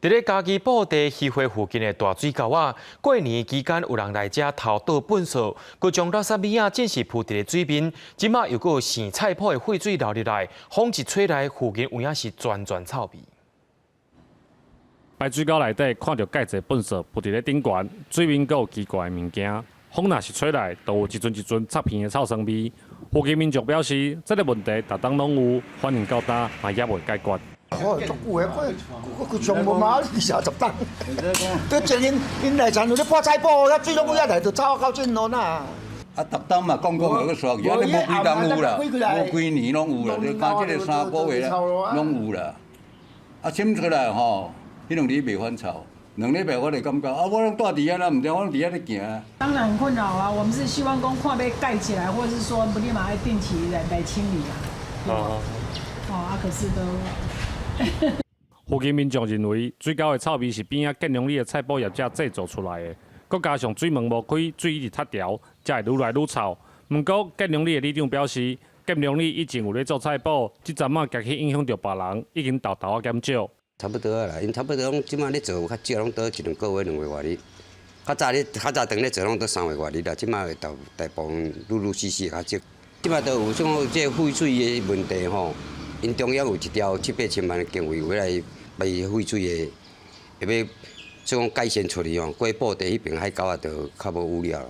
佇咧嘉義布袋漁會附近的大水溝仔，過年期間有人來遮偷倒糞埽，閣將垃圾物仔盡是鋪佇咧水面，這馬又閣有生菜脯的廢水流入來，風一吹來，附近有影是全全臭味。排水溝內底看著蓋濟糞埽鋪佇咧頂懸，水面閣有奇怪的物件，風若是吹來，就有一陣一陣插鼻的臭酸味。附近民眾表示，這个問題逐冬攏有，反映到今嘛猶未解決。哦，足久的，我佢上無嘛20冬。對前𪜶𪜶來田有咧破菜脯，遐水攏遐來，就臭到這路呐。啊，逐冬嘛講講又閣煞去，啊，你無幾冬有啦，無幾年攏有啦，你敢這个3個月啦，攏有啦。啊，滲出來吼，彼2日袂反臭，2禮拜我就感覺啊，我攏蹛佇遐啦，毋知我攏佇遐咧行。當然很困擾啊，我們是希望講看欲蓋起來，或者是說不你嘛愛定期來清理啊。哦。哦，啊，可是都。附近民眾認為，水溝的臭味是邊仔建良里的菜脯業者製造出來的，閣加上水門無開，水一直塞牢，才會愈來愈臭。毋過建良里的里長表示，建良里以前有咧做菜脯，這陣仔驚去影響著別人，已經沓沓仔減少。差不多啦，𪜶差不多攏這馬咧做較少，攏倒一兩個月、2個月外日。較早咧，較早當咧做攏倒3個月外日啦，這馬大大部分陸陸續續較少。這馬都有像這廢水的問題吼。𪜶中央有一條七八千萬的經費，欲來排廢水的，欲做講改善出去吼，過布袋彼爿海溝仔就較無污染啦。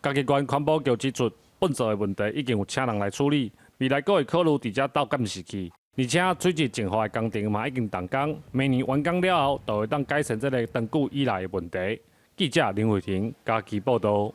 嘉義縣環保局指出，糞埽的問題已經有請人來處理，未來閣會考慮佇遮鬥監視器，而且水質淨化的工程嘛已經動工，明年完工了後，就會當改善這个長久以來的問題。記者林慧婷嘉義報導。